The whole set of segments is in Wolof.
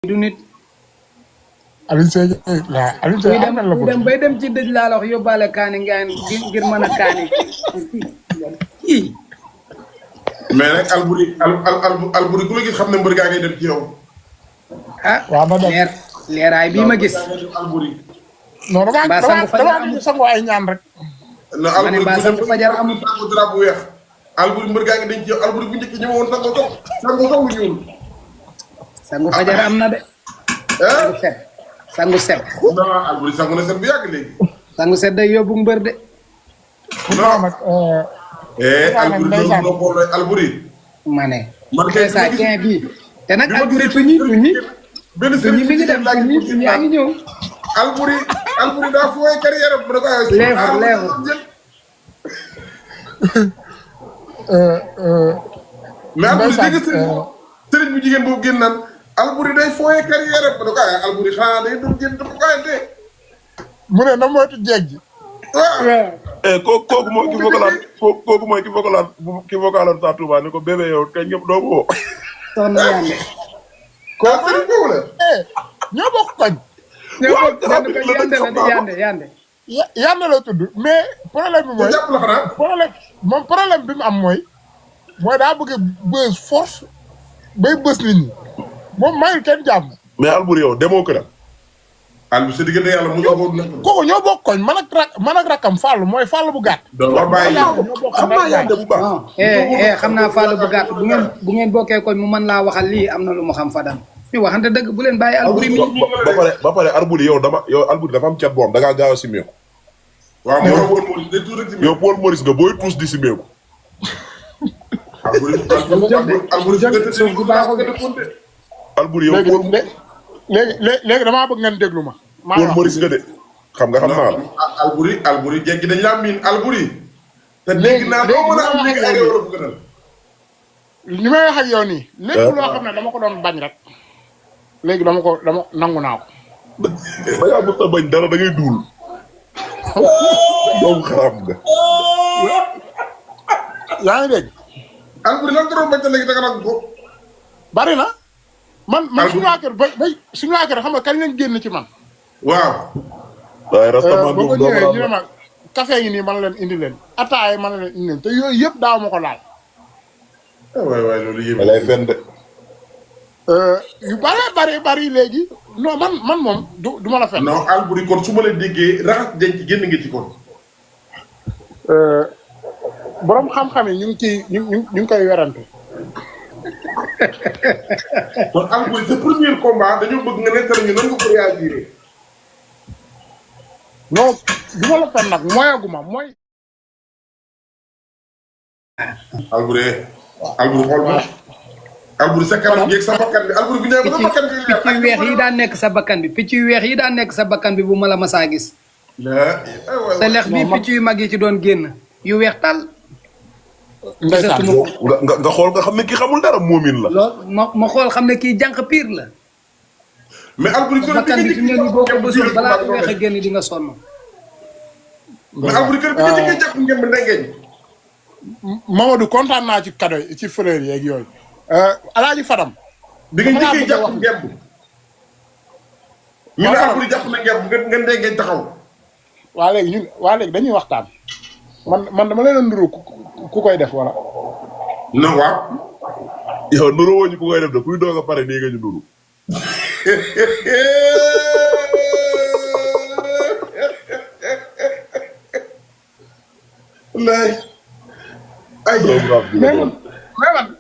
du nit. Alioune Seye la Alioune Seye am na la dem bay dem ci dëj laa la wax yóbbaale kaani ngir mën a kaani. mais nag Alboury ku la gis xam ne mbër gaa ngay dem ci yow. ah waaw ma dem leeraay bii ma gis. Alboury. non damaa sangu ay ñaan rek. non Alboury bu sangu fajar amul sangu drap bu weex. Alboury mbër gaa ngi denc ci yow Alboury bu njëkk ñi ma woon sangu lu ñuul. sangu fajar am na de. sangu set. non Alboury sangu na set bu yàgg léegi. sangu set day yóbbu mbër de. non nag. Alboury. ma ne. man kay saa kii bii. te nag Alboury tuñi mi ngi dem tuñi yaa ngi ñëw. Alboury daa fooy carrière am. leefur. mais Alboury dégg sëriñ bu jigéen boobu génn naan Alboury day fooyee carrière am ma ne ko Alboury xanaa day doon génn dafa koy dee. mu ne na moytu jeeg ji. kooku mooy ki vocaloon Sa Touba ne ko bébé yow kañ ñëpp doo ko woo. soxna Yande. kooku sëriñ boobu la. ñoo bokk koñ. Yande. Yande la tudd mais problème bi mooy. jàpp la xanaa. problème bi mu am mooy daa bëgg bës force bay bës nit ñi moom mayul kenn jàmm. mais Alboury yow demoo këram. Alboury sa diggante yàlla mu ñoo kooku ñoo bokk koñ man ak rakkam Fallou mooy Fallou bu gàtt. donc war bàyyi xam naa Yande bu baax. xam naa Fallou bu gàtt bu ngeen bokkee koñ mu mën laa waxal lii am na lu mu xam fa daan ñu waxante dëgg bu leen bàyyi Alboury mi. ba pare Alboury yow Alboury dafa am cat boom da ngaa gaaw a simeeku. waaw yow Paul Maurice nga booy tuus di simeeku. Alboury yow léegi damaa bëgg ngeen déglu ma. Paul Maurice nga de xam nga xam naa la. Alboury jéggi dañ laa miin Alboury. te dégg naa doo mën a am léegi ay yow la bu gënal. li may wax ak yow nii. lépp loo xam ne dama ko doon bañ rek. léegi dama nangu naa ko. ba yaa bëgg a bañ dara da ngay duul. doomu xaram nga. yaa ngi dégg. Alboury lan nga doon bañ te léegi danga nangu ko. bari na. man suñu waa kër suñu waa kër xam nga kañ lañ génn ci man. waaw. waaye rastaman boo ko ñëwee ñu ne ma café yi nii man leen indi leen ataaya man leen indi leen te yooyu yëpp daaw ma ko laal. waay loolu yëpp. lay fen de. yu bari léegi non man moom du ma la fen. non Alboury kon su ma la déggee raxas denc génn nga ci kon. borom xam-xam yi ñu ngi koy werante. kon Alboury sa premier combat dañoo bëgg nga nettali ñu nan nga ko réagir. non du ma la fen nag moyaguma mooy. Alboury xool ma. Alboury sa kanam yeeg sa bakkan bi Alboury bi ñëwee ba sa bakkan bi. picc yu weex yi daan nekk sa bakkan bi picc yu weex yi daan nekk sa bakkan bi bu ma la masaa gis. sa lex bi picc yu mag yi ci doon génn yu weex tal. ndeysaan nga xool nga xam ne kii xamul dara moomin la. lool ma xool xam ne kii jànq pire la. mais Alboury kër bakkan bi fi mu ne nii boo ko bësul balaa du weex a génn di nga sonn. mais Alboury kër bi nga jëkkee jàpp ngeen ba ndengeñ. Mamadou kontaan naa ci cadeau yi ci fleur yeeg yooyu. Alaaji Fadam. bi nga njëkkee jàpp ngemb. ñu ne Alboury jàpp na ngemb nga ndengeñ taxaw. waa léegi dañuy waxtaan. man dama leen a nduru ku koy def wala. non waaw. yow nuru woo ñu ku koy def de kuy doog a pare nii nga ñu nuru.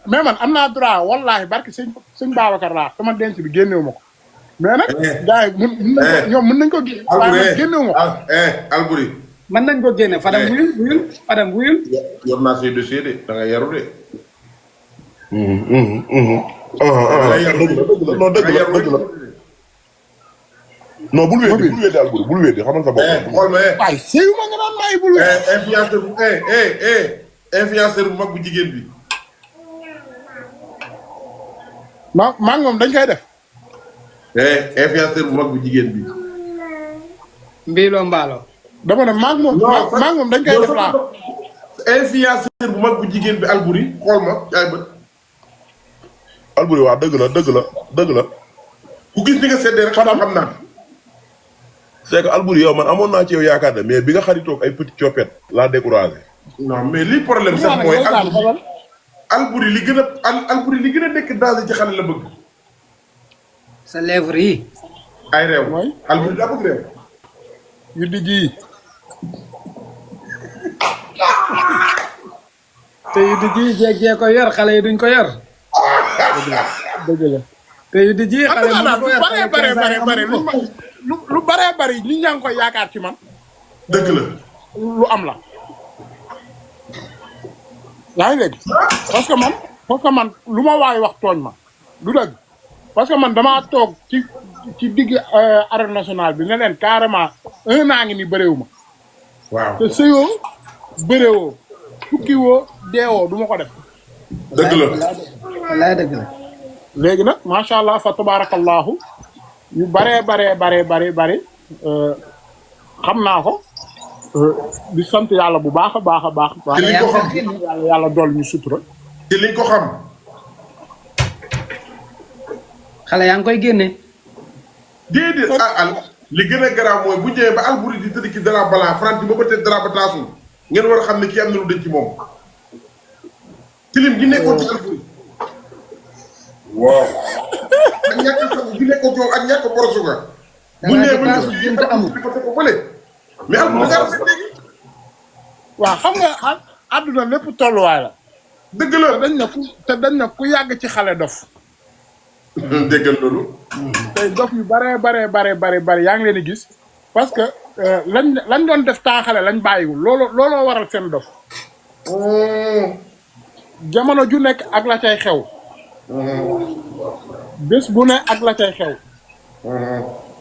mais man am naa droit wallaahi barki sëñ Babacar laa sama denc bi génnewu ma ko. mais nag. gars yi ñoom mën nañ ko génne. waaye man génnewu ma ko. Alboury. mën nañ ko génne Fadam wuyul Fadam wuyul. yor naa say dossier de da nga yaru de. non dëgg la. non bul weddi Alboury bul weddi xamal sa bopp. xool ma waaye sëyu ma nga naan maay bul weddi. influenceur bu mag bu jigéen bi. maa ngi moom dañ koy def. influenceur bu mag bu jigéen bi. Mbiilo Mbaalo. dama ne maa ngi moom dañ koy def laa. influenceur bu mag bu jigéen bi Alboury xool ma yaay bët. Alboury waa dëgg la. ku gis ni nga seddee rek xam naa. c'est que Alboury yow man amoon naa ci yow yaakaar ne mais bi nga xaritoog ay petit coppet laa découragé. non mais li problème sax mooy. Alboury li gën a Alboury li gën a nekk danger ci xale la bëgg. sa lèvre yi. ay réew. mooy Alboury daa bëgg réew. yu di ji. te yu di ji jeeg ko yor xale yi duñ ko yor. dëgg la. te yu di ji xale yi duñ ko yor bare lu bare bari ñi ñaa ngi koy yaakaar ci man. dëgg la. lu am la. yaa ngi dégg parce que man lu ma waay wax tooñ ma du dëgg parce que man damaa toog ci digg arène nationale bi ne leen carrément 1 an ngi ni bëréewu ma. waaw te sëyoo bëréewoo tukkiwoo deewoo du ma ko def. dëgg la. wallaay dëgg la. léegi nag macha allah fa tabarakallahu yu bare xam naa ko. di sant yàlla bu baax a baax a baax. ci liñ ko xam yàlla dool ñu sutura. ci liñ ko xam. xale yaa ngi koy génne. déedéet li gën a garaaw mooy bu ñëwee ba Alboury di tëdd ci dara balaa Franc ba tey dara ba taasul ngeen war a xam ne kii am na lu denc ci moom. tilim gi nekkoon ci Alboury. waaw. ak ñàkk sabu gi nekkoon ci moom ak ñàkk borosu ga. bu ñëwee ba ñu ko teg ko fële. mais Alboury nga rafet léegi. waaw xam nga àdduna lépp tolluwaay la. dëgg la te dañ na ku yàgg ci xale dof. déggal loolu. tey dof yu bare yaa ngi leen di gis parce que lañ doon def temps xale lañ bàyyiwul looloo waral seen dof. jamono ju nekk ak la cay xew. bés bu ne ak la cay xew.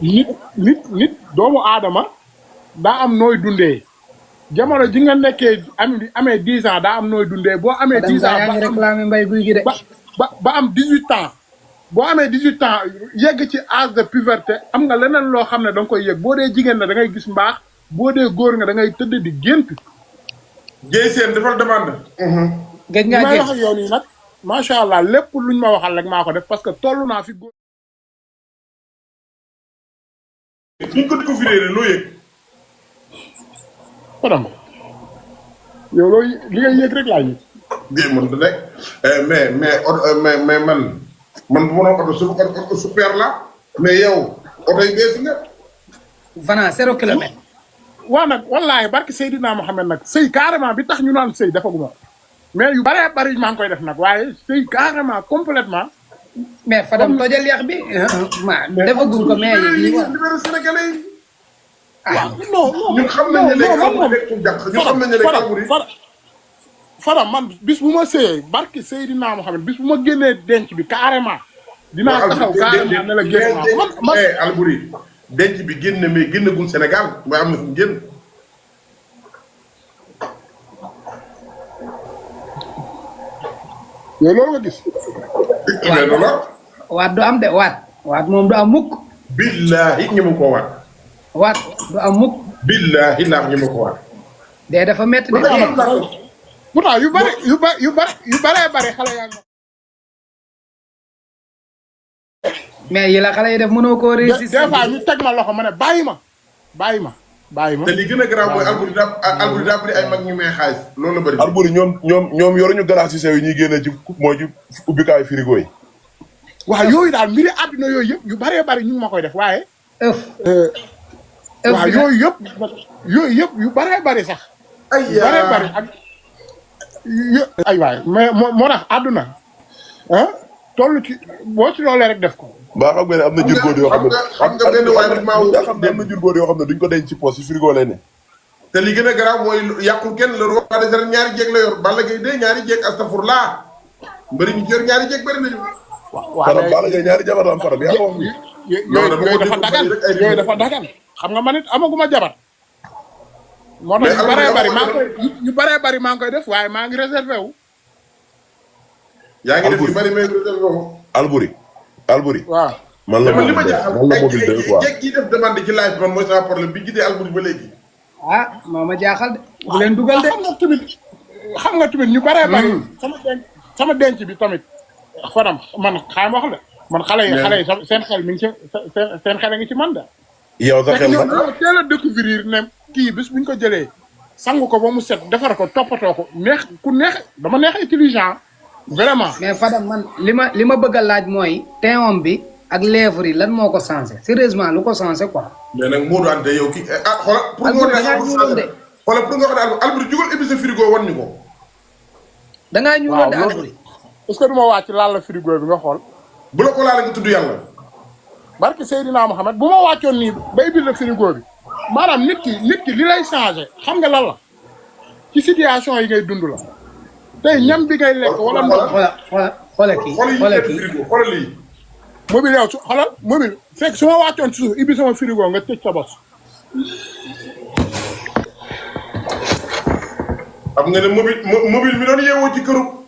nit doomu aadama. daa am nooy dundee jamono ji nga nekkee amee 10 ans daa am nooy dundee boo amee 10 ans yaa ngi réclamé mbay guy gi de. ba am 18 ans boo amee 18 ans yegg ci âge de puberté am nga leneen loo xam ne da nga koy yëg boo dee jigéen na da ngay gis mbaax boo dee góor nga da ngay tëdd di gént. Dieye Sène defal demande. gëj ngaa may wax ak yow nii nag macha allah lépp luñ ma waxal rek maa ko def parce que toll naa fi góor. suñ ko découvrir loo yëg. Fadam yow loolu li ngay yëg rek laa yëg. bien man de rek mais man bu ma doon oto super la mais yow oto yi bees nga. Fana 0 kilomètre. waaw nag wallaahi barki Seydina Mohamed nag sëy carrément bi tax ñu naan sëy dafa guma mais yu bëree bëri maa ngi koy def nag waaye sëy carrément complètement. mais Fadam tojal yax bi. dafa gun ko mais yi wax. Sénégalais yi. waaw non ñun xam nañ ne léegi amul rek ñu jàpp ñun xam nañ ne léegi amul Fadam man bis bu ma sëyee barki Seydina Mohamed bis bu ma génnee denc bi carrément. dinaa taxaw carrément ne la génn man Alboury denc bi génn mais génnagul Sénégal mooy am na fu mu génn. yow loolu nga gis. waat du am de waat moom du am mukk. billahi ñi mu ko waat. waat du am mukk. billahi laax ñi mu ko waat. dee dafa métti de. pourtant yu bari xale yaa ngi. mais yi la xale yi def mënoo koo réussir. des fois ñu teg ma loxo ma ne bàyyi ma. te li gën a garaaw mooy Alboury daa bëri ay mag ñu may xaalis loolu la bëri. Alboury ñoom yoruñu galaas yu sew yi ñuy génne ci mooy ci ubbikaayu frigo yi. waaw yooyu daal mbiri àdduna yooyu yëpp yu bëree bëri ñu ngi ma koy def waaye. waaw yooyu yëpp yu bëree bëri sax. yu bëree bëri ak ay waay mais moo tax àdduna toll ci boo ci loolee rek def ko. mbaa xam nga ne am na jur góor yoo xam ne xam nga benn waay rek maa xam ne am na jur góor yoo xam ne duñ ko denc ci poos ci frigo lay ne. te li gën a garaaw mooy yàqul kenn le roi des arènes ñaari jéeg la yor Balla Gaye de ñaari jéeg astafurlaa mbëri ñu yor ñaari jéeg bëri nañu. waaw faram Balla Gaye ñaari jabar la am faram yaa ko wax nii. yooyu dafa dagan xam nga man it amaguma jabar. moo tax ñu bëree bëri maa ngi koy def waaye maa ngi réservé wu. yaa ngi def yu bëri mais réservé wu. Alboury. waaw man la li ma jaaxal mobile de quoi jéeg yi def demande ci live man mooy sama problème bi gisee Alboury ba léegi. moo ma jaaxal de. bu leen dugal de xam nga tamit ñu bëree bëri. sama denc bi tamit Fadam man xaay ma wax la man xale yi seen xel mi ngi ci seen xel a ngi ci man de. yow sa xel ñoom nag dañoo teel a découvrir ne kii bis buñ ko jëlee sangu ko ba mu set defar ko toppatoo ko neex ku neex dama neex intelligent vraiment. mais Fadam man li ma bëgg a laaj mooy teewam bi ak lèvres yi lan moo ko changé sérieusement lu ko changé quoi. mais nag Modou Anta yow kii xoolal. pour nga Alboury da ngaa ñuuloon de. xoolal pour nga wax ne Alboury jugal ubbi sa frigo wan ñu ko. da ngaa ñuuloon de waaw Alboury. est-ce que du ma wàcc laal la frigo bi nga xool. bu la ko laalee nga tudd yàlla. barke Seydina Mohamed bu ma wàccoon nii ba ubbi la frigo bi maanaam nit ki li lay changé xam nga lan la ci situation yi ngay dund la tey ñam bi ngay lekk wala ndox. xoolal kii xoolal kii xoolal lii. mobile yow xoolal mobile fekk su ma wàccoon ci suuf ubbi sama frigo nga tëj sa bos. xam nga ne mobile mi doon yeewoo ci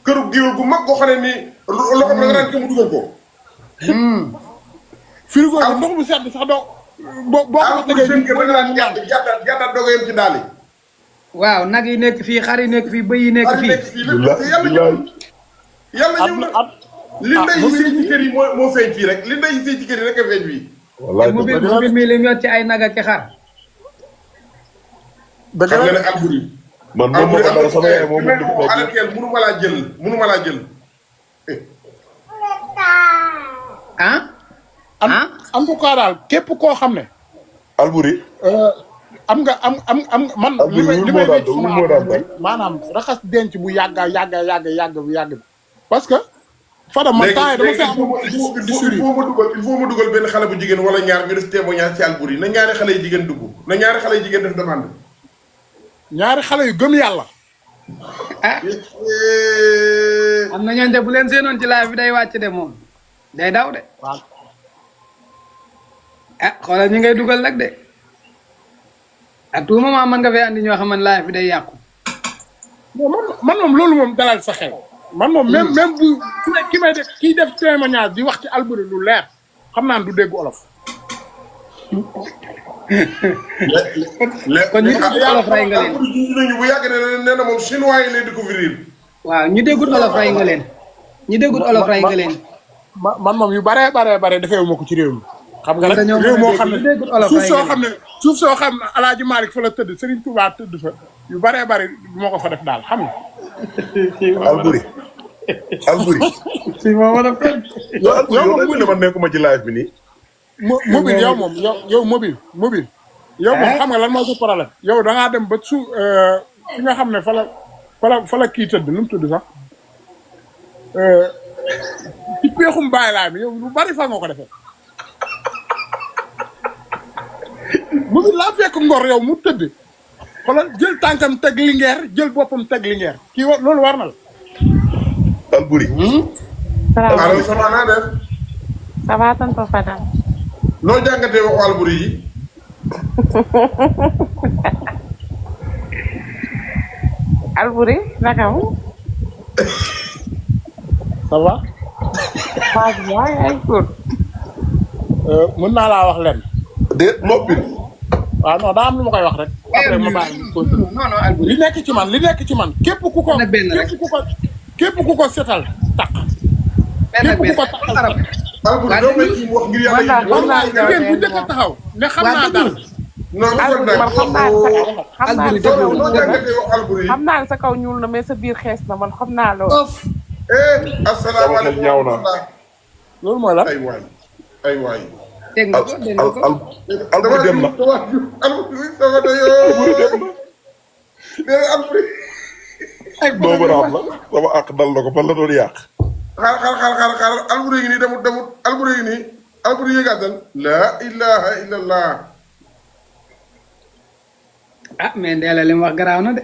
këru géwél gu mag koo xam ne nii loxo bi nga naan mu dugal ko. frigo bi ndox mu sedd sax doo boo ko tegee seen kër da nga naan jàddaat doog a yem ci daal yi. waaw nag yi nekk fii xar yi nekk fii bëy yi nekk fii. yàlla ñëw na li ndey yi sëy ci kër yi moo feeñ fii rek li ndey yi sëy ci kër yi rek a feeñ fii. wallaay mobile mi li mu yor ci ay nag ak xar. xam nga ne Alboury. man moom moo ko dara sama yaay moom moo ko Alakeel mënuma laa jël. en tout cas daal képp koo xam ne. Alboury. am nga man. li may wécc maanaam raxas denc bu yàgg bi parce que. Fadam man temps dama fi am il faut ma dugal benn xale bu jigéen wala ñaar ñu def témoignage ci Alboury na ñaari xale yu jigéen dugg na ñaari xale yu jigéen def demande. ñaari xale yu gëm yàlla. am na ñooñu de bu leen seenoon ci live bi day wàcc de moom day daw de. waaw. xoolal ñi ngay dugal nag de à tout moment mën nga fee andi ñoo xam ne live bi day yàqu. man moom loolu moom dalal sa xel. man moom même bu ki may def kiy def témoignage di wax ci Alboury lu leer xam naa du dégg olof. kon ñu déggut olof ray nga leen. nañu bu yàgg ne nee na moom chinois yi lay découvrir. waaw ñu déggut olof ray nga leen. ñu déggut olof ray nga leen. man moom yu bare defeewu ma ko ci réew mi. xam nga nag réew moo xam ne suuf soo xam ne El Hadj Malick fa la tëdd Serigne Touba tëdd fa yu bare du ma ko fa def daal xam nga. Alboury. si ma mën a fen. yow ne man nekkuma ci live bi nii. mobile yow moom yow mobile. yow moom xam nga lan moo sa problème. yow da ngaa dem ba fi nga xam ne fa la kii tëdd nu mu tudd sax ci peexum bàyyi laa bi yow lu bari fa nga ko defee. mobile laa fekk ngor yow mu tëdd. xoolal jël tànkam teg lingeer jël boppam teg lingeer kii loolu war na la. Alboury. allo ça va naa def. ça va tonton Fadam. noo jàngatee waxu Alboury yi. Alboury naka mu. ça va. waaw waaye ay góor. mën naa laa wax lenn. déet noppi. waaw non daa am lu ma koy wax rek. après ma bàyyi non Alboury. li nekk ci man képp ku ko. képp ku ko setal taq. képp ku ko taxal. Alboury doo may kii wax ngir yàlla yi. wallaay jigéen bu njëkk a taxaw. ne xam naa dara. non Alboury man xam naa noo jàngatee waxu Alboury yi. xam naa sa kaw ñuul na mais sa biir xees na man xam naa loolu. asalaamaaleykum ñaaw na. loolu mooy la. ay waay. dégg nga ko dégg nga ko. Alboury dem na. Alboury sama doyoo. Alboury. boobu raam la sama àq dal na ko fan la doon yàq. xaar Alboury ngi nii demut Alboury ngi nii Alboury yëgaatal. laa ilaha illallah. mais Ndéla li mu wax garaaw na de.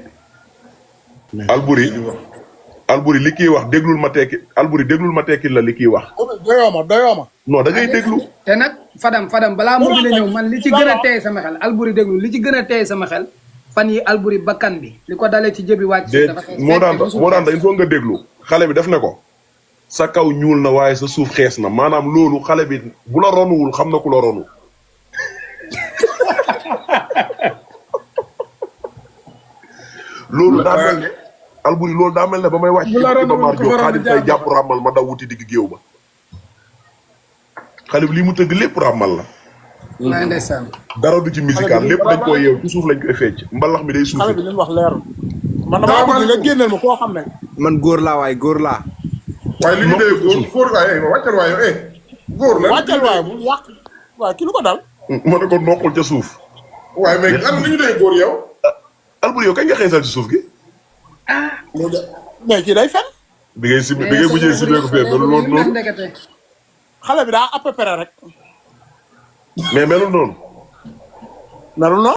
Alboury li kii wax déglul ma tekki Alboury déglul ma tekki la li kii wax. doyoo ma. non da ngay déglu. te nag Fadam balaa mu dina ñëw man li ci gën a teey sama xel Alboury déglu li ci gën a teey sama xel fan yi Alboury bakkan bi li ko dalee ci jëbi wàcc. dafa xees moo daan il faut nga déglu xale bi def ne ko sa kaw ñuul na waaye sa suuf xees na maanaam loolu xale bi bu la ronuwul xam na ku la ronu. loolu daa mel ne Alboury loolu daa mel ne ba may wàcc ci ba mar Diop Xaadim fay jàpp ràmmal ma daw wuti digg géew ba. xale bi lii mu tëgg lépp ràmmal la. naa ndeysaan. dara du ci musical lépp dañ koy yeew ci suuf lañ koy fecc mbalax mi day suuf. xale bi li mu wax leer man damaa bëgg nga génneel ma koo xam ne. man góor laa waaye góor laa. waaye li ñu dee góor waaye wàccal waaye góor la wàccal waaye bu yàq waaye ki lu ko dal. ma ne ko noqul ca suuf. waaye mais lan li ñu dee góor yow. Alboury yow kañ nga xeesal ci suuf gi. mais kii day fen. bi ngay mujjee simee ko fee melul noonu. xale bi daa à peu près rek. mais melul noonu. melul noonu.